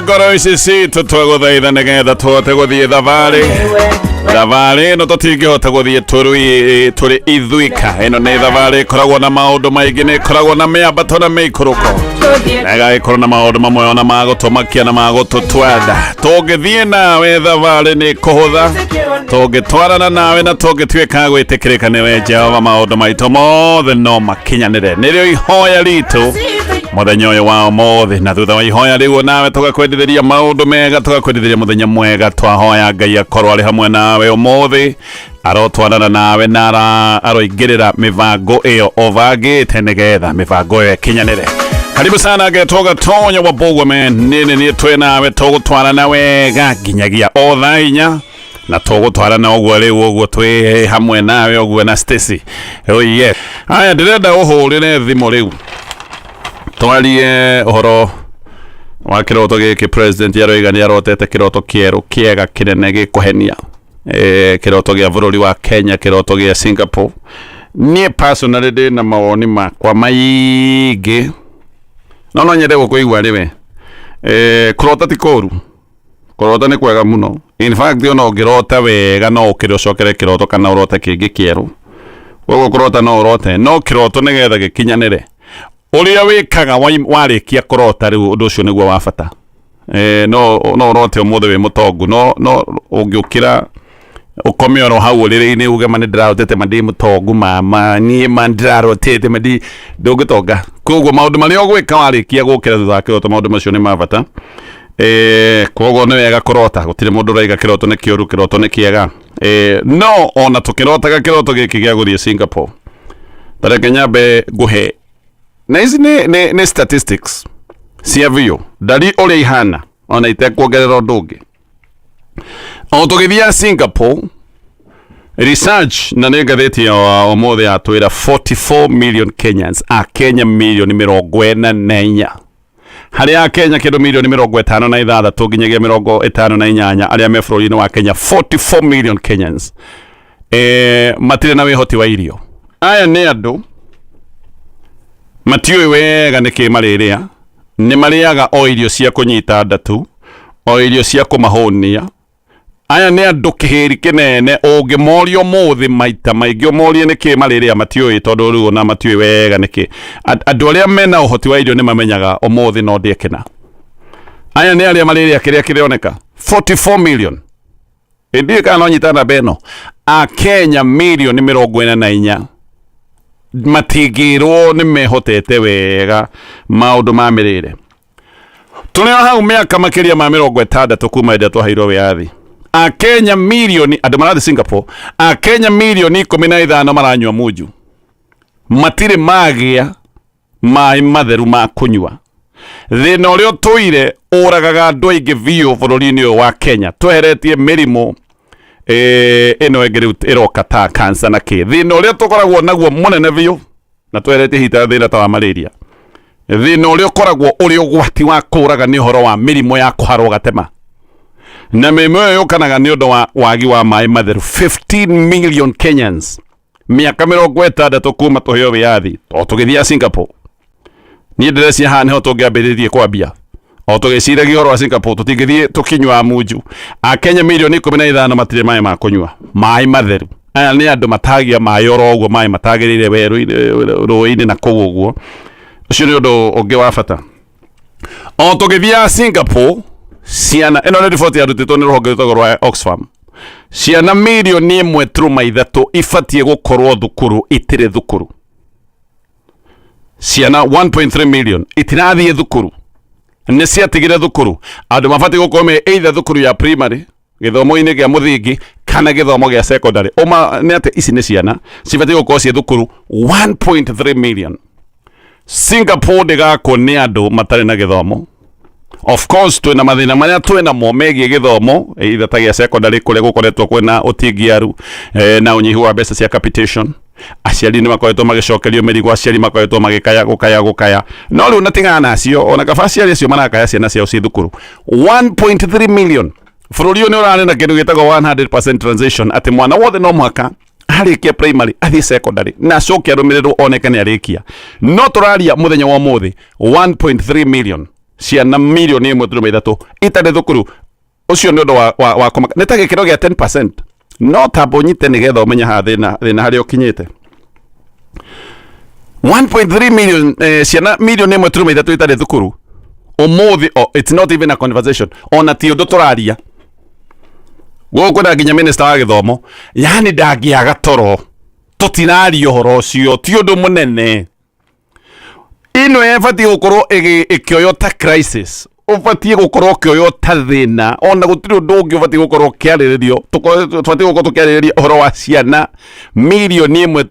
Ngoro ici citũ twagũthaitha nĩgetha tũhote gũthiĩ thabarĩ thabarĩ ĩno tũtingĩhota gũthiĩ tũrĩ ithuika. Ĩno nĩ thabarĩ ĩkoragwo na maũndũ maingĩ, nĩ ĩkoragwo na mĩambato na mĩikũrũko, na ĩgagĩkorwo na maũndũ mamwe ona ma gũtũmakia na ma gũtũtwanda. Tũngĩthiĩ nawe thabarĩ nĩ kũhũtha, tũngĩtwarana nawe na tũngĩtuĩka gwĩtĩkĩrĩka nĩwe Jehova, maũndũ maitũ mothe no makinyanĩre. Nĩrĩo ihoya ritũ mũthenya ũyũ wa ũmũthĩ, na thutha wa ihoya rĩu nawe tũgakwendithĩria maũndũ mega, tũgakwendithĩria mũthenya mwega. Twahoya Ngai akorwo arĩ hamwe nawe ũmũthĩ, arotwarana nawe na aroingĩrĩra mĩbango ĩyo ũbangĩte nĩgetha mĩbango ĩyo ĩkinyanĩre. Karibu sana ngetwo Gatonya wa Bogome, nĩnĩ niĩ twĩ nawe, tũgũtwarana wega nginyagia o thaa 4, na tũgũtwarana ũguo rĩu ũguo twĩ hamwe nawe ũguo na Stacy. Oh yes. Haya, ndĩrenda ũhũrĩre thimũ rĩu twarie ũhoro wa kĩroto gĩkĩ. President aroiga nĩ arotete kĩroto kĩerũ kĩega kĩnene gĩkũhenia, kĩroto gĩa bũrũri wa Kenya, kĩroto gĩa Singapore. Niĩ personally ndĩ na mawoni makwa maingĩ, no nyende gũkũigua rĩwe. Kũrota ti kũru, kũrota nĩ kwega mũno. In fact, ona ũngĩrota wega no ũkĩre ũcokere kĩroto kana ũrote kĩngĩ kĩerũ. Koguo kũrota no ũrote, no kĩroto nĩgetha gĩkinyanĩre, ũrĩa wĩkaga warĩkia kũrota rĩu, ũndũ ũcio nĩguo wa bata. No ũrote ũmũthĩ wĩ mũtongu, no ũngĩũkĩra ũkome oro hau ũrĩrĩ-inĩ uge, "Ma nĩ ndĩrarotete, ma ndĩ mũtongu, mama niĩ ma ndĩrarotete ma ndi," ndũngĩtonga. Koguo maũndũ marĩa ũgwĩka warĩkia gũkĩra thutha wa kĩroto, maũndũ macio nĩ ma bata. Koguo nĩ wega kũrota, gũtirĩ mũndũ ũraiga kĩroto nĩ kĩũru, kĩroto nĩ kĩega. No ona tũkĩrotaga kĩroto gĩkĩ gĩa gũthiĩ Singapore, tareke nyambe ngũhe na ici nĩ statistics cia biũ, ndari ũrĩa ihana ona itekuongerera ũndũ ũngĩ. O tũgĩthiaga Singapore, research na nĩ ngathĩti ya ũmũthĩ yatwĩra 44 million Kenyans, a Kenya milioni 44 harĩ a Kenya kĩndũ milioni 56 nginyagia 58 arĩa me bũrũri-inĩ wa Kenya, 44 million Kenyans matirĩ na wĩhoti wa irio. Aya nĩ andũ matiũĩ wega nĩkĩ marĩrĩa, nĩ marĩaga o irio cia kũnyita nda tu, o irio cia kũmahũnia. Aya nĩ andũ kĩhĩri kĩnene ũngĩmoria ũmũthĩ, maita maingĩ ũmorie nĩkĩ marĩrĩa, matiũĩ, tondũ rĩu ona matiũĩ wega nĩkĩ. Andũ arĩa mena ũhoti wa irio nĩ mamenyaga ũmũthĩ no ndĩe kĩna. Aya nĩ arĩa marĩrĩa kĩrĩa kĩrĩoneka. 44 million, ndiũĩ kana no nyita namba ĩno, Akenya milioni 44 matingĩrwo nĩ mehotete wega maũndũ ma mĩrĩre. Tũrĩ o hau mĩaka makĩria ma 60 kuma hĩndĩ ĩrĩa twaheirwo wĩyathi. Akenya milioni, andũ marathiĩ Singapore, Akenya milioni 15 maranyua munju, matirĩ magĩa maĩ matheru ma kũnyua. Thĩna ũrĩa ũtũire ũragaga andũ aingĩ biũ bũrũri-inĩ ũyũ wa Kenya, tweheretie mĩrimũ ĩno ĩngĩ rĩu ĩroka ta cancer na kĩ, thĩna ũrĩa tũkoragwo naguo mũnene biũ, na tweheretie hita thĩna ta wa malaria, thĩna ũrĩa ũkoragwo ũrĩ ũgwati wa kũraga nĩ ũhoro wa mĩrimũ ya kũharwo gatema, na mĩrimũ ĩyo yũkanaga nĩ ũndũ wa wagi wa maĩ matheru. 15 million Kenyans, mĩaka 60 kuma tũheo wĩyathi, o tũgĩthiaga Singapore. Niĩ ndĩreciria haha nĩho tũngĩambĩrĩrie kwambia o tũgĩciragia ũhoro wa Singapore, tũtingĩthiĩ tũkĩnyuaga munju. Akenya milioni 15 matirĩ maĩ ma kũnyua, maĩ matheru. Aya nĩ andũ matagia maĩ oro ũguo, maĩ matagĩrĩire werũ-inĩ, rũĩ-inĩ na kũu ũguo. Ũcio nĩ ũndũ ũngĩ wa bata. O tũgĩthiaga Singapore, ciana, ĩno nĩ riboti yarutĩtwo nĩ rũhonge rwĩtagwo rwa Oxfam, ciana milioni 1.3 ibatiĩ gũkorwo thukuru, itirĩ thukuru. Ciana 1.3 million itirathiĩ thukuru, nĩ ciatigire thukuru. Andũ mabatiĩ gũkorwo me either thukuru ya primary, gĩthomo-inĩ gĩa mũthingi, kana gĩthomo gĩa secondary. Ũma nĩ atĩ ici nĩ ciana cibatiĩ gũkorwo ciĩ thukuru 1.3 million. Singapore ndĩgakwo nĩ andũ matarĩ na gĩthomo. Of course twĩna mathĩna marĩa twĩnamo megiĩ gĩthomo, either ta gĩa secondary, kũrĩa gũkoretwo kwĩna ũtingiaru na ũnyihu wa mbeca cia capitation. Aciari nĩ makoretwo magĩcokerio mĩrigo, aciari makoretwo magĩkaya gũkaya gũkaya, no rĩu na tigana nacio, ona kaba aciari acio marakaya ciana ciao ciĩ thukuru. 1.3 million. Bũrũri ũyũ nĩ ũrarĩ na kĩndũ gĩtagwo 100% transition, atĩ mwana wothe no mũhaka arĩkia primary athiĩ secondary na acoke arũmĩrĩrwo oneke nĩ arĩkia. No tũraria mũthenya wa ũmũthĩ 1.3 million. Ciana 1.3 mirioni itarĩ thukuru. Ũcio nĩ ũndũ wa kũmaka, nĩ ta gĩkĩro gĩa 10%. No tamba ũnyite nĩgetha ũmenye haha thĩna harĩa ũkinyĩte. 1.3 million, ciana 1.3 mirioni itarĩ thukuru ũmũthĩ. Oh, it's not even a conversation, ona ti ũndũ tũraria gũkũ na nginya minister wa gĩthomo yani ndangĩaga toro. Tũtiraria ũhoro ũcio, ti ũndũ mũnene. Ĩno ĩbatiĩ gũkorwo ĩkĩoywo ta crisis, ũbatiĩ gũkorwo ũkĩoywo ta thĩna. Ona gũtirĩ ũndũ ũngĩ ũbatiĩ gũkorwo ũkĩarĩrĩrio. Tũbatiĩ gũkorwo tũkĩarĩrĩria ũhoro wa ciana 1.3 mirioni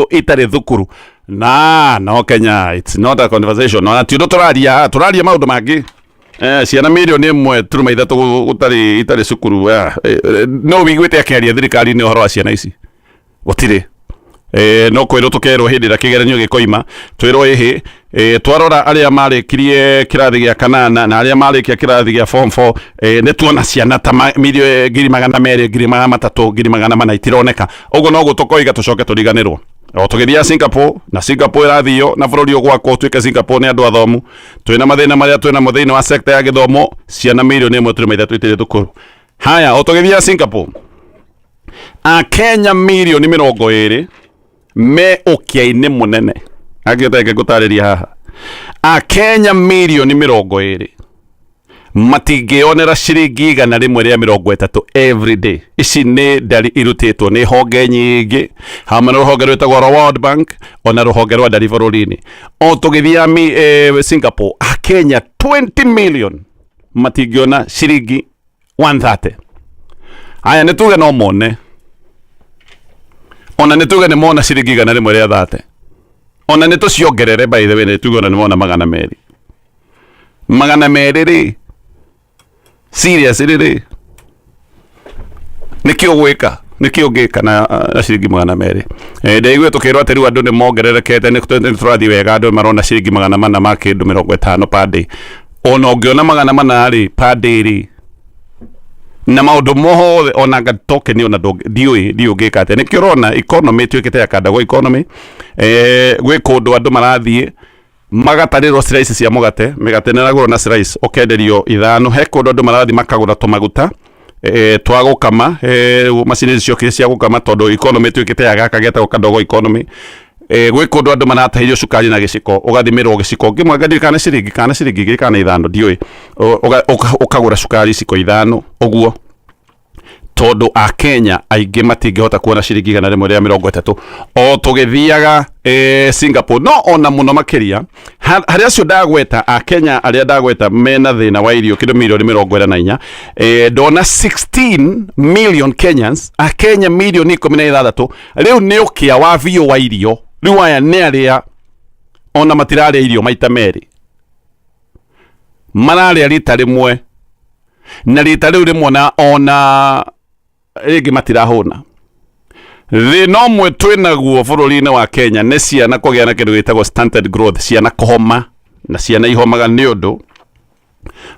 itarĩ thukuru. Na no Kenya it's not a conversation, ona ti ũndũ tũraria, tũraria maũndũ mangĩ. Ciana 1.3 mirioni gũtarĩ itarĩ cukuru. No wiguĩte akĩaria thirikari-inĩ ũhoro wa ciana ici? Gũtirĩ. No kwĩrwo tũkerwo hĩndĩ ĩrĩa kĩgeranio gĩkoima, twĩrwo ĩhĩ, twarora arĩa marĩkirie kĩrathi gĩa kanana na arĩa marĩkia kĩrathi gĩa form 4, nĩ tuona ciana ta 200,000, 300,000, 400,000 itironeka. Ũguo noguo tũkoiga, tũcoke tũriganĩrwo o tũgĩthiaga Singapore. Na Singapore ĩrathio na bũrũri ũgwakwo ũtuĩke Singapore nĩ andũ athomu. Twĩna mathĩna marĩa twĩnamo thĩinĩ wa sector ya gĩthomo, ciana 1.3 mirioni itirĩ thukuru. Haya, o tũgĩthiaga Singapore, Akenya 20 mirioni me ũkĩa-inĩ mũnene. Angĩoteke ngũtarĩria haha, Akenya 20 mirioni matingĩonera ciringi 130 every day. Ici nĩ ndari irutĩtwo nĩ honge nyingĩ, hamwe na rũhonge rwĩtagwo rwa World Bank, ona rũhonge rwa ndari bũrũri-inĩ. O tũgĩthiaga Singapore, Akenya 20 million matingĩona ciringi 130. Aya, nĩ tuge no mone, ona nĩ tuge nĩ mona ciringi 130, ona nĩ tũciongerere, by the way, nĩ tuge ona nĩ mona 200, 200 rĩ, serious rĩ, nĩkĩ ũgwĩka? Nĩkĩ ũngĩka na ciringi 200? Ndaigua tũkĩrwo atĩ rĩu andũ nĩ mongererekete, nĩ tũrathiĩ wega, andũ marona ciringi 400 ma kĩndũ 50 per day. Ona ũngĩona 400 rĩ, per day rĩ, na maũndũ mothe, ona nga token, ona ndiũĩ ũngĩka atĩa. Nĩkĩo ũrona economy ĩtuĩkĩte ya kandagwo economy. Gwĩ kũndũ andũ marathiĩ magatarĩrwo slice cia mũgate, mĩgate nĩ ĩragũrwo na slice, ũkenderio ithano. He kũndũ andũ marathiĩ makagũra tũmaguta twa gũkama, macini ici ciokire cia gũkama, tondũ economy ĩtuĩkĩte ya gaka getagwo kadogo economy. Gwĩ kũndũ andũ maratahĩrio cukari na gĩciko, ũgathimĩrwo gĩciko kĩmwe, ngandirĩ kana ciringi, kana ciringi 2 kana 5, ndiũĩ. Ũkagũra cukari iciko ithano ũguo, tondũ Akenya aingĩ matingĩhota kuona ciringi 130. O tũgĩthiaga Singapore, no ona mũno makĩria harĩ acio ndagweta, Akenya arĩa ndagweta mena thĩna wa irio kĩndũ 44 mirioni, ndona 16 million Kenyans, Akenya 16 mirioni rĩu nĩ ũkĩa wa biũ wa irio. Rĩu aya nĩ arĩa ona matirarĩa irio maita merĩ, mararĩa rita rĩmwe, na rita rĩu rĩmwe ona rĩngĩ matirahũna. Thĩna ũmwe twĩnaguo bũrũri-inĩ wa Kenya nĩ ciana kũgĩa na kĩndũ gĩtagwo stunted growth, ciana kũhoma, na ciana ihomaga nĩ ũndũ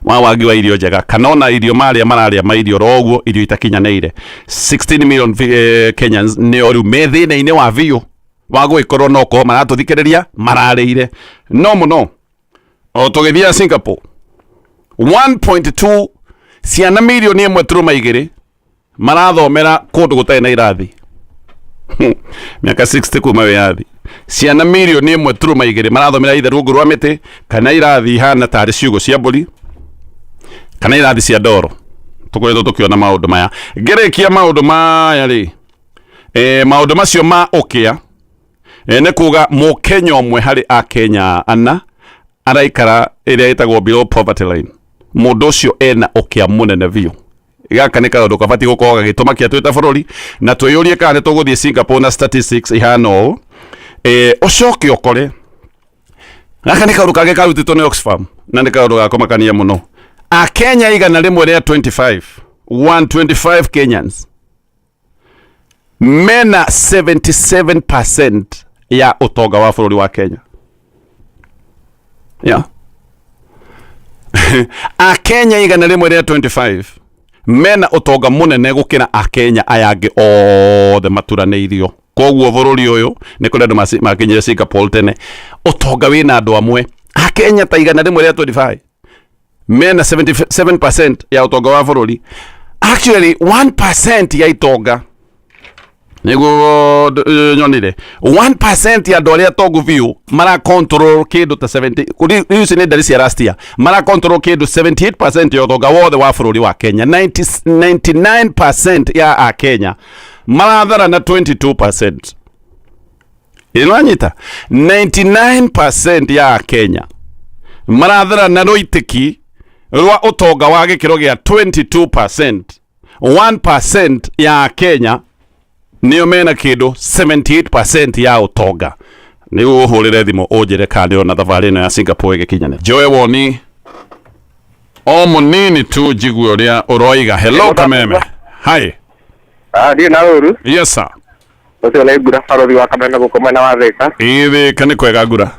wa wagi wa irio njega, kana ona irio marĩa mararĩa ma irio oro ũguo, irio itakinyanĩire. 16 million Kenyans nĩo rĩu me thĩna-inĩ wa biũ wa gũgĩkorwo no korwo maratũthikĩrĩria mararĩire no mũno. O tũgĩthiaga Singapore, 1.2, ciana 1.2 mirioni marathomera kũndũ gũtarĩ na irathi. Mĩaka 60 kuma wĩyathi, ciana 1.2 mirioni marathomera either rungu rwa mĩtĩ, kana irathi ihana tarĩ ciugũ cia mbũri, kana irathi cia ndoro. Tũkoretwo tũkĩona maũndũ maya. Ngĩrĩkia maũndũ maya rĩ, maũndũ macio ma ũkĩa, nĩ kuga Mũkenya ũmwe harĩ Akenya ana araikara ĩrĩa ĩtagwo below poverty line. Mũndũ ũcio ena ũkĩa mũnene biũ. Gaka nĩ kaũndũ kabatiĩ gũkorwo gagĩtũmakia twĩ ta bũrũri, na twĩyũrie kana nĩ tũgũthiĩ Singapore na statistics ihana ũũ. Ũcoke ũkore gaka nĩ kaũndũ kangĩ karutĩtwo nĩ Oxfam, na nĩ kaũndũ ga kũmakania mũno. Akenya 125, 125 Kenyans mena 77% ya ũtonga wa bũrũri wa Kenya. Yeah. Akenya 125 mena ũtonga mũnene gũkĩra Akenya aya angĩ othe maturanĩirio. Koguo bũrũri ũyũ nĩ kũrĩ andũ makinyire Singapore tene. Ũtonga wĩna andũ amwe, Akenya ta 125. Mena 77% ya ũtonga wa bũrũri. Actually, 1% ya itonga niguo nyonire 1% ya andũ arĩa atongu biũ mara control kĩndũ ta 70 rĩu ici nĩ ndari cia last year, mara control kĩndũ 78% ya ũtonga wothe wa bũrũri wa Kenya. 90, 99% ya akenya marathara na 22%. Ĩnanyita 99% ya akenya marathara na rũitĩki rwa ũtonga wa gĩkĩro gĩa 22%. 1% ya akenya nĩo mena kĩndũ 78% ya ũtonga. Nĩ ũhũrĩre thimũ ũnjĩre kana ndĩrona thabarĩ ĩno ya Singapore ĩgĩkinyanĩra. Njoe woni o mũnini tu njigue ũrĩa ũroiga. Hello, Kameme. Hi. Ah, ndiĩ na ũru. Yes sir. Ũcio nĩ Ngura barothi wa Kameme gũkũ mwena wa Thĩka. Ĩthĩka nĩ kwega, Ngura.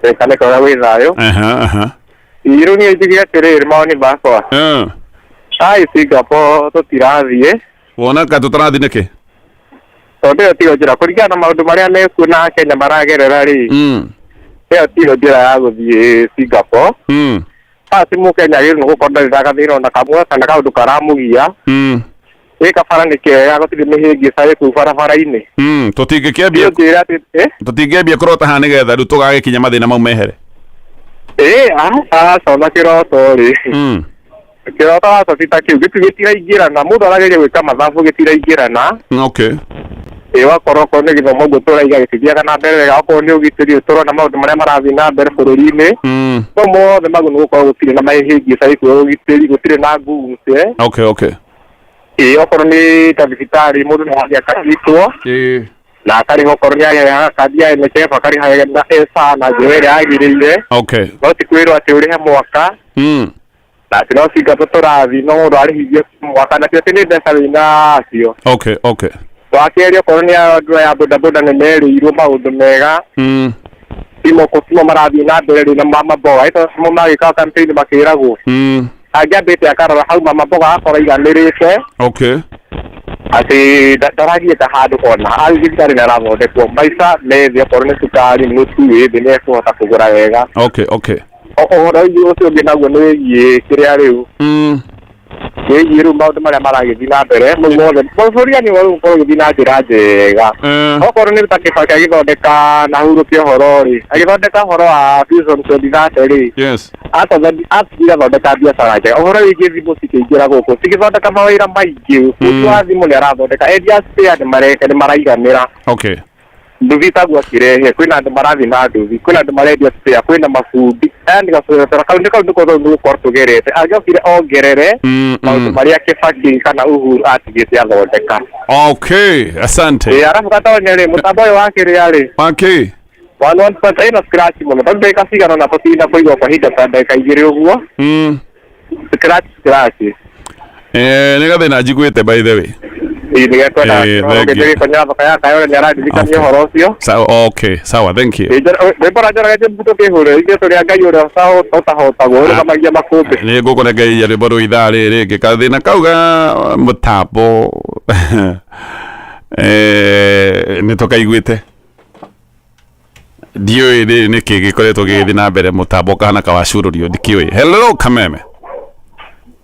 Thĩka nĩ kwega, gwĩ thayũ. Aha aha. Rĩu niĩ njuge atĩrĩrĩ, mawoni makwa. Ai, Singapore tũtirathiĩ. Wona ka tũtarathi nĩkĩ? Tondũ ĩyo tiyo njĩra kũringana na maũndũ marĩa mekuo na Kenya maragerera rĩ. Ĩyo tiyo njĩra ya gũthiĩ Singapore. Basi mũkenya agĩrĩirwo nĩ gũkorwo ndarĩ na gathĩna ona kamwe kana kaũndũ karamũgia. Ĩ kabara nĩ kega, gũtirĩ mĩhĩngĩca ĩ kũu barabara-inĩ. Tũtingĩkĩambia Niĩ njĩra atĩ tũtingĩambia kũrota haha nĩgetha rĩu tũgagĩkinya mathĩna mau mehere. Ĩ aca, ona kĩroto rĩ, kĩroto waca ti ta kĩu gĩtiraingĩrana. Mũndũ arageria gwĩka mathabu, gĩtiraingĩrana. Ĩ wakorwo okorwo nĩ gĩthomo ũguo tũraiga gĩtithiaga na mbere wega, okorwo nĩ ũgitĩri tũrona maũndũ marĩa marathiĩ na mbere bũrũri-inĩ. No mothe maguo nĩ gũkorwo gũtirĩ na mahĩngĩca ikuo, ũgitĩri gũtirĩ na goons. Ĩ okorwo nĩ ta thibitarĩ, mũndũ no athiĩ akarigitwo na akarĩha, okorwo nĩ aheaga kandi ya NHIF akarĩha na SHA na njĩra ĩrĩa yagĩrĩire. No ti kwĩrwo atĩ ũrĩhe mwaka na atĩ no Singapore tũrathiĩ, no mũndũ arĩhithie mwaka na ti atĩ nĩ mbeca wĩna acio. Wa kerĩ, okorwo nĩ andũ aya bodaboda nĩ merĩirwo maũndũ mega. Timo timo marathiĩ na mbere rĩu na mama mboga ĩto mo magĩka campaign makĩragwo angĩambĩte akarora hau mama mboga akorwo aiganĩrĩte atĩ ndaragiĩka handũ ona athiĩ thibitarĩ nĩ arathondekwo, maica me thĩ, okorwo nĩ cukari, mũtu wĩ thĩ, nĩ ekũhota kũgũra wega. Ũhoro ũcio ũngĩ naguo nĩ wĩgiĩ kĩrĩa rĩu wĩgiĩ rĩu maũndũ marĩa maragĩthiĩ na mbere mau mothe bũrũri yani rĩu ũkorwo ũgĩthiĩ na njĩra njega. Okorwo nĩ ta Kĩbaki agĩthondeka na hurũkia ũhoro rĩ, agĩthondeka ũhoro wa Vision 2030 rĩ, atigire athondeka biacara njega. Ũhoro wĩgiĩ thimũ cikĩingĩra gũkũ cigĩthondeka mawĩra maingĩ, bundi wa thimũ nĩ arathondeka, endia spare nĩ mareka nĩ maraiganĩra. Nduthi taguo akĩrehe, kwĩna andũ marathiĩ na nduthi, kwĩna andũ marendia spare, kwĩna mabundi, yani gabiacara kau nĩ kau nĩko nĩ gũkorwo tũgerete angĩokire ongerere maũndũ marĩa Kĩbaki kana Uhuru atigĩte athondeka. Okay, asante. Ĩ arabu gatonya rĩ, mũtambo ũyũ wa kĩrĩa rĩ, one one point ĩno scratch mũno tondũ ndagĩka cigana ona tũtina kũigua kwa ihinda ta ndagĩka 2 ũguo. Scratch scratch. Nĩ gathĩna njiguĩte, by the way. Ĩ nĩgekwenda Thank you. gĩkonya thoko ya Kayole nĩ araririkania ũhoro ũcio. Sawa, okay, sawa, thank you. Rwĩmbo rwa Njoroge Mbuto kĩhũre ithuĩ tũrĩ a Ngai ũrĩa ũtahotagwo ũrũgamagia makũmbĩ. Nĩ ngũkũrengereria rwĩmbo rũu ithaa rĩrĩ rĩngĩ. Gathĩna kau ga mũtambo nĩ tũkaiguĩte, ndiũĩ rĩrĩ nĩkĩ gĩkoretwo gĩgĩthiĩ na mbere, mũtambo ũkahana kawacurũrio, ndikĩũĩ. Hello, Kameme.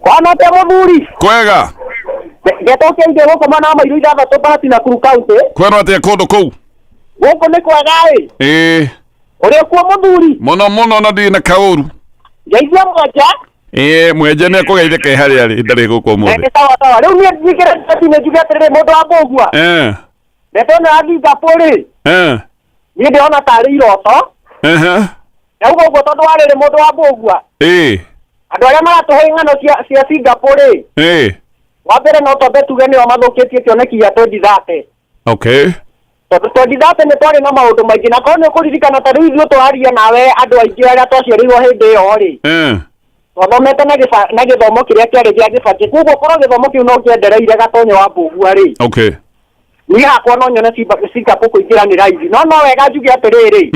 Kwana atia, muthuri? Kwega. Ngetokia ige gũkũ mwena wa Mairu 6 Bahati, Nakuru County. Kwerwo atĩa kũndũ kũu? Gũkũ nĩ kwega ĩ. Ũrĩ kuo, mũthuri? Mũno mũno, na ndirĩ na kaũru. Ngeithia Mwenja. Ĩĩ, Mwenja nĩ akũgeithĩka harĩa arĩ, ndarĩ gũkũ ũmũthĩ. Nĩ sawa sawa. Rĩu niĩ njigĩre nĩ njuge atĩrĩrĩ, mũndũ wa Mbũgua, ndeto ĩno ya Singapore rĩ, niĩ ndĩrona tarĩ iroto. Ndauga ũguo tondũ wa rĩrĩ, mũndũ wa Mbũgua, andũ arĩa maratũhe ng'ano cia Singapore rĩ, wa mbere no twambe tuge nĩo mathũkĩtie kĩoneki gĩa 2030. Tondũ 2030 nĩ twarĩ na maũndũ maingĩ, na korwo nĩ ũkũririkana ta rĩu ithuĩ tũraria nawe, andũ aingĩ arĩa twaciarĩirwo hĩndĩ ĩyo rĩ, twathomete na gĩthomo kĩrĩa kĩarĩ gĩa Gĩbakĩ. Koguo korwo gĩthomo kĩu no kĩendereire, gatonyo wa Mbũgua rĩ, niĩ hakwa no nyone Singapore kũingĩra nĩ raithi. No wega njuge atĩrĩrĩ,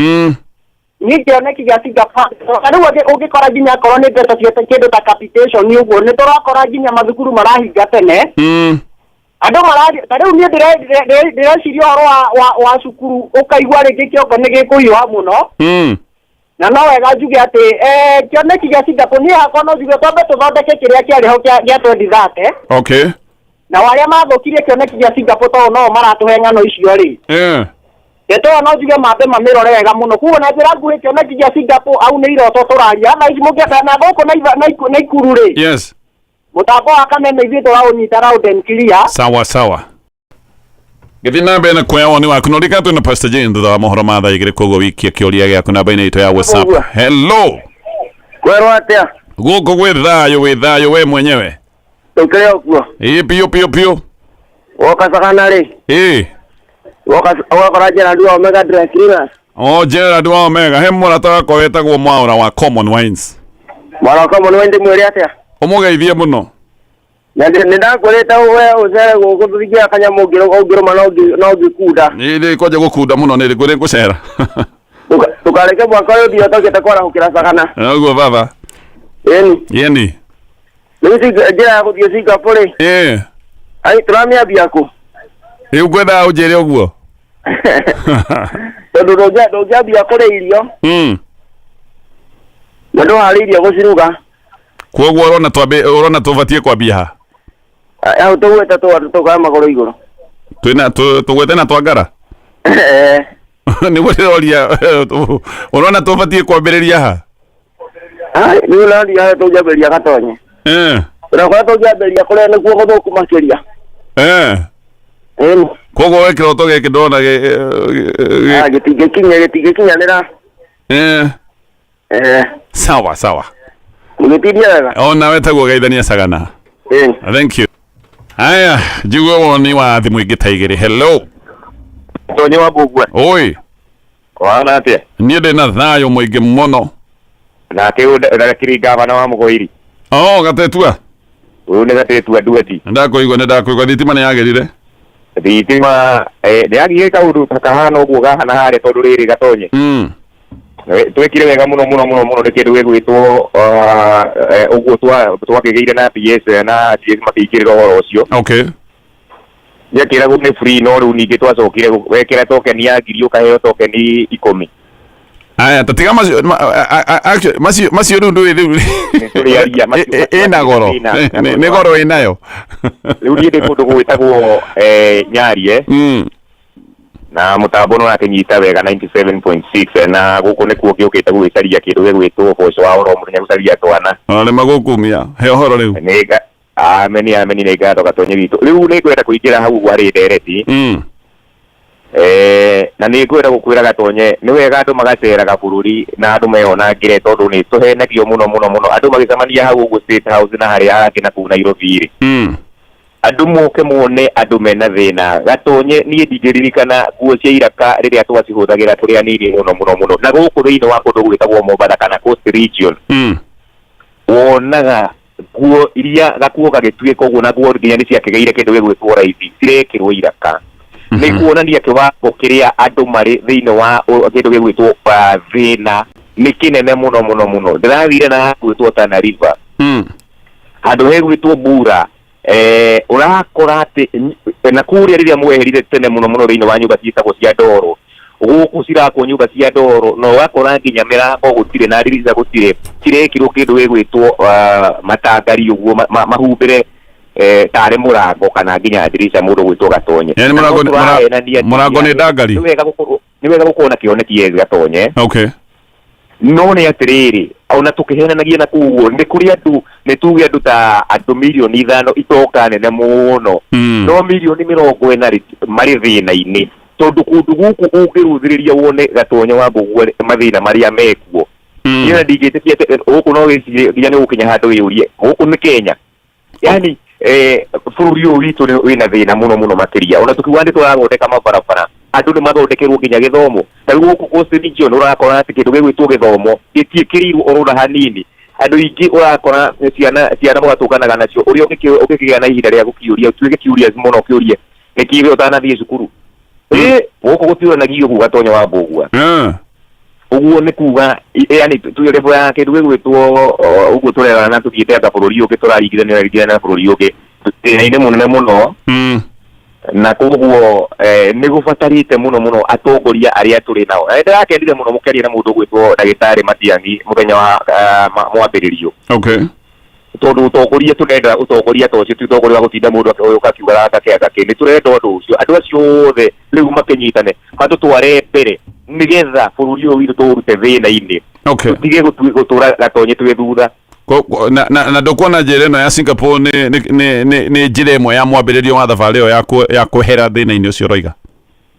niĩ kĩoneki gĩa Singapore na rĩu ũngĩkora nginya akorwo nĩ mbeca cia kĩndũ ta capitation ũguo, nĩ tũrakora nginya mathukuru marahinga tene. Andũ marathi ta rĩu niĩ ndĩreciria ũhoro wa cukuru, ũkaigua rĩngĩ kĩongo nĩ gĩkũhiũha mũno. Na no wega njuge atĩ kĩoneki gĩa Singapore niĩ hakwa no njuge twambe tũthondeke kĩrĩa kĩarĩ ho gĩa 2030. Okay. Na arĩa mathũkirie kĩoneki gĩa Singapore tondũ no maratũhe ng'ano icio rĩ, ndeto ĩyo no njuge mambe mamĩrore wega mũno. Koguo na njĩra nguhĩ kĩoneki gĩa Singapore au nĩ iroto tũraria thaa ici mũngĩenda na gũkũ Naikuru rĩ. Yes. Mũtambo wa Kameme ithuĩ tũraũnyita round and clear. Sawa sawa. Gĩthiĩ na mbere na kuoya woni waku no rika twĩna Pastor Jane thutha wa mohoro ma thaa igĩrĩ, koguo wikie kĩũria gĩaku namba-inĩ itũ ya WhatsApp. Hello. Kwerwo atia? Gũkũ gwĩ thayũ, wĩ thayũ we mwenyewe? Tũkĩrĩ o kuo. Ĩ piũ piũ piũ. Woka Sagana rĩ? Ĩ. Woka ũgakora Gerald wa Omega Dry Cleaners. O Gerald wa Omega, he mũrata wakwa wĩtagwo Mwaũra wa Common Wines. Mwana wa Common Wines ndĩmwĩre atĩa? Ũmũgeithie mũno. Na nĩ ndakwĩrĩte we ũcere gũkũ tũthiĩ kanyamũ ũngĩrũma no ũngĩkunda. Nĩ kwanja gũkunda mũno nĩ rĩkũ ngũcera. Ndũkareke mwaka ũyũ ũthiĩ ũtokĩte kwarahũkĩra Sagana. Ũguo baba. Ĩni. Yeni. Rĩu njĩra ya gũthiĩ Singapore rĩ? Ĩ. Ai tũramĩambia kũ? Rĩu ngwendaga ũnjĩre ũguo. Tondũ ndũngĩambia kũrĩa irio na ndũharĩirie gũciruga. Koguo ũrona twambe ũrona tũbatiĩ kwambia ha? Hau tũgwĩte tũkae magũrũ igũrũ. Twĩna tũgwĩte na twangara? Nĩguo ndĩroria ũrona tũbatiĩ kwambĩrĩria ha? Nĩ ũroria harĩa tũngĩambĩrĩria Gatonye. Na kũrĩa tũngĩambĩrĩria kũrĩa nĩkuo gũthũku makĩria. Koguo we kĩroto gĩkĩ ndona gĩtingĩkinyanĩra. Sawa sawa. Mũgĩtindie wega. Ona wetagwo geithania Sagana. Thank you. Haya, njigue woni wa thimũ ingĩ ta igĩrĩ. Hello. Tonye wa Mbugua. Oi. Wana atĩa? Niĩ ndĩ na thayũ mũingĩ mũno. Nake ũyũ ndakĩrĩ gavana wa Mũgoiri. Oh, Gatetua. Ũyũ nĩ Gatetua Nduati. Nĩndakũigua, nĩndakũigua thitima nĩ yagĩrire. Thitima nĩ yagire kaũndũ ta kahana ũguo gahana harĩa tondũ rĩrĩ Gatonye. Twekire wega mũno mũno mũno mũno nĩ kĩndũ gĩgwĩtwo ũguo twakĩgĩire na PS na CS makĩingĩrĩra ũhoro ũcio. Okay. Nĩakĩragwo nĩ free no rĩu ningĩ twacokire wekĩra token ya ngiri ũkaheo token 10. Aya, tatiga macio actually macio rĩu ndũĩ rĩu. Ĩna goro. Nĩ goro ĩnayo. Rĩu niĩ ndĩ kũndũ gwĩtagwo Nyarie. Na mũtambo nĩ ũrakĩnyita wega 97.6 na gũkũ nĩkuo gĩũkĩte gũgĩcaria kĩndũ gĩgwĩtwo ũboco wa oro mũthenya gũcaria twana. Ona nĩ magũkumia. He ũhoro rĩu. Ameni ameni nĩ ngatho Gatonye witũ. Rĩu nĩ ngwenda kũingĩra hau ũguo harĩ ndereti. Na nĩ ngwenda gũkwĩra Gatonye nĩ wega andũ magaceraga bũrũri na andũ meyonangĩre tondũ nĩ tũhenagio mũno mũno mũno. Andũ magĩcemania hau ũguo State House na harĩa hangĩ na kũu Nairobi rĩ. Andũ moke mone andũ mena thĩna. Gatonye niĩ ndingĩririkana nguo cia iraka rĩrĩa twacihũthagĩra tũrĩ anini mũno mũno mũno. Na gũkũ thĩinĩ wa kũndũ gwĩtagwo Mombatha kana Coast Region. Wonaga nguo iria gakuo gagĩtuĩka ũguo na nguo nginya nĩ ciakĩgĩire kĩndũ gĩgwĩtwo raithi cirekĩrwo iraka. Nĩ kuonania kĩwango kĩrĩa andũ marĩ thĩinĩ wa kĩndũ gĩgwĩtwo thĩna nĩ kĩnene mũno mũno mũno. Ndĩrathire na gwĩtwo Tana River. Handũ hegwĩtwo Bura. Ũrakora atĩ na kũrĩa rĩrĩa mweherire tene mũno mũno thĩinĩ wa nyũmba ciĩtagwo cia ndoro. Gũkũ cirakwo nyũmba cia ndoro na ũgakora nginya mĩrango gũtirĩ na ndirica gũtirĩ cirekĩrwo kĩndũ gĩgwĩtwo matangari ũguo mahumbĩre tarĩ mũrango kana nginya ndirica mũndũ gwĩtwo Gatonye. Yaani mũrango nĩ ndangari. Nĩ wega gũkorwo na kĩoneki Gatonye. Okay. No nĩ atĩrĩrĩ ona tũkĩhenanagia na kũu ũguo nĩ kũrĩ andũ nĩ tuge andũ ta andũ mirioni 5 itoka nene mũno. No mirioni 40 marĩ thĩna-inĩ tondũ kũndũ gũkũ ũngĩrũthĩrĩria wone Gatonye wa Mbugua mathĩna marĩa mekuo. Niĩ ndingĩtĩkia atĩ gũkũ no wĩcirie nginya nĩ gũkinya handũ wĩyũrie gũkũ nĩ Kenya. Yaani bũrũri ũyũ witũ wĩna thĩna mũno mũno makĩria. Ona tũkiuga nĩ tũrathondeka mabarabara andũ nĩ mathondekerwo nginya gĩthomo. Ta rĩu gũkũ Coast Region ũrakora atĩ kĩndũ gĩgwĩtwo gĩthomo gĩtiĩkĩrĩirwo oro hanini. Andũ aingĩ ũrakora ciana mũgatũnganaga nacio ũrĩa ũngĩkĩgĩa na ihinda rĩa gũkĩũria ũtuĩke curious mũno ũkĩũrie nĩkĩ we ũtanathiĩ cukuru. Gũkũ gũtiũranagio ũguo Gatonye wa Mbugua. Ũguo nĩ kuga yani tuge level ya kĩndũ gĩgwĩtwo ũguo tũrerana na tũthiĩte anga bũrũri ũngĩ tũraringithania na bũrũri ũngĩ thĩna-inĩ mũnene mũno. Na koguo nĩ gũbatarĩte mũno mũno atongoria arĩa tũrĩ nao. Ndĩrakenire mũno mũkĩaria na mũndũ ũgwĩtwo ndagĩtarĩ Matiang'i mũthenya wa mwambĩrĩrio. Tondũ ũtongoria tũrenda ũtongoria ta ũcio ti ũtongoria wa gũtinda mũndũ akĩũka akiuga gaka kĩ anga kĩ, nĩ tũrenda ũndũ ũcio andũ acio othe rĩu makĩnyitane matũtware mbere nĩgetha bũrũri ũyũ witũ tũũrute thĩna-inĩ. Tũtige gũtũra gatonye twĩ thutha. Na, na, na ndũkuona njĩra ĩno ya Singapore nĩ njĩra ĩmwe ya mwambĩrĩrio wa thabarĩ ĩyo ya kwehera thĩna-inĩ ũcio ũroiga?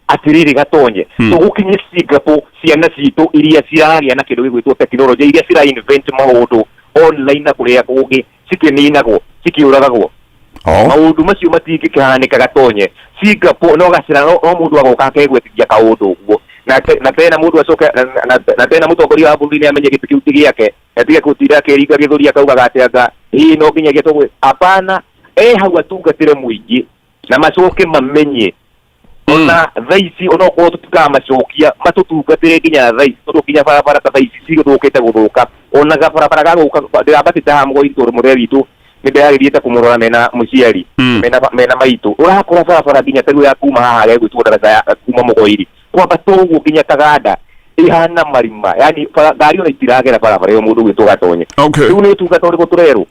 Atiriri gatonye, tũgũkinye Singapore ciana citũ iria ciragĩa na kĩndũ gĩgwĩtwo tekinoronjĩ, iria cira invent maũndũ online na kũrĩa kũngĩ, cikĩninagwo, cikĩũragagwo. Maũndũ macio matingĩkĩhanĩka gatonye. Singapore no gacĩra no mũndũ agoka akegwetithia kaũndũ ũguo na tena mũndũ acoke na tena mũtongoria wa bũrũri nĩ amenye gĩtĩ kĩu ti gĩake, atige gũtinda akĩringa gĩthũri akaugaga atĩ anga ĩĩ no nginyagia tũgwĩ hapana, e hau atungatĩre mũingĩ na macoke mamenye ona thaa ici onokorwo tũtikamacokia matũtungatĩre nginya thaa ici, tondũ nginya barabara ta thaa ici cigũthũkĩte gũthũka, ona gabarabara gagũka ndĩrambatĩte haha mũgũi tondũ mũthee witũ nĩ ndĩragĩthiĩte kũmũrora mena mũciari, mena maitũ, ũrakora barabara nginya ta rĩu ya kuma haha gegwĩtwo ndaraca ya kuma Mũgoiri kwambata ũguo nginya Kaganda ihana marima, yani ngari ona itiragera barabara ĩyo mũndũ gwĩtwo gatonye. Rĩu nĩ ũtungata ũrĩkũ tũrerwo?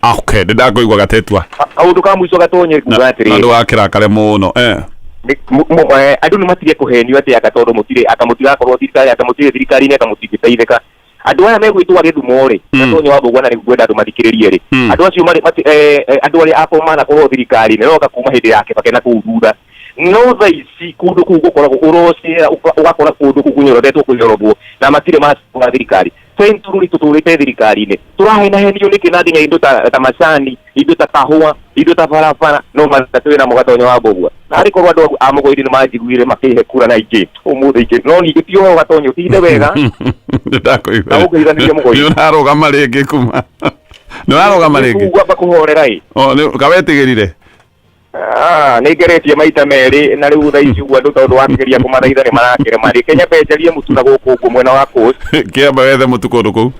Okay, ndĩ ndakũigua gatetua. Kaũndũ ka mũico gatonye nguga atĩrĩrĩ, na ndũgakĩrakare mũno. Andũ nĩ matige kũhenio atĩ anga tondũ mũtirĩ anga mũtigakorwo thirikari, anga mũtirĩ thirikari-inĩ, anga mũtingĩteithĩka. Andũ aya megwĩtwo a Gĩthumo rĩ, gatonye wa Mbũgua na nĩ ngwenda andũ mathikĩrĩrie rĩ, andũ acio marĩ andũ arĩa akorwo manakorwo thirikari-inĩ no kuma hĩndĩ ya Kibaki na kũu thutha, no thaa ici kũndũ kũu gũkoragwo ũrocera ũgakora kũndũ kũu kũnyorothetwo kũnyorothwo na matirĩ macukura thirikari. Central tũtũrĩte thirikari-inĩ tũrahenahenio nĩkĩ na nginya indo ta macani, indo ta kahũa, indo ta barabara no mathĩna twĩ namo gatonya wa Mbũgua. Na arĩ korwo andũ a Mũgũiri nĩ manjiguire makĩhe kura na ingĩ ũmũthĩ ingĩ, no ningĩ ti ũhoro gatonya ũtinde wega. Ndakũigua. Na ũngeithanĩrie Mũgũiri. Nĩ ũrarũgama rĩngĩ kuma. Nĩ ũrarũgama rĩngĩ. Ngwamba kũhorera ĩ. O nĩ kawetĩgĩrire. Nĩ ngeretie maita merĩ na rĩu thaa ici ũguo andũ tondũ wakĩgeria kũmathaitha nĩ marakĩrema rĩ. Kenya mbenjerie mũtu na gũkũ ũguo mwena wa Coast. Kĩamba wethe mũtu kũndũ kũu.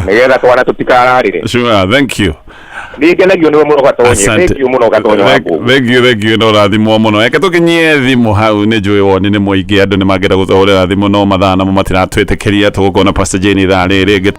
Nĩgetha twana tũtikararĩre. Sure, thank you. Nĩ ngenagio nĩwe mũno gatonye. Thank you mũno gatonye wa Mbũgua. Thank you, thank you, no ũrathimwo mũno. Reke tũkinyie thimũ hau, nĩ njũĩ woni nĩ mũingĩ, andũ nĩ mangĩenda gũtũhũrĩra thimũ no mathaa namo matiratwĩtĩkĩria. Tũgũkorwo na Pastor Jane ithaa rĩrĩ rĩngĩ.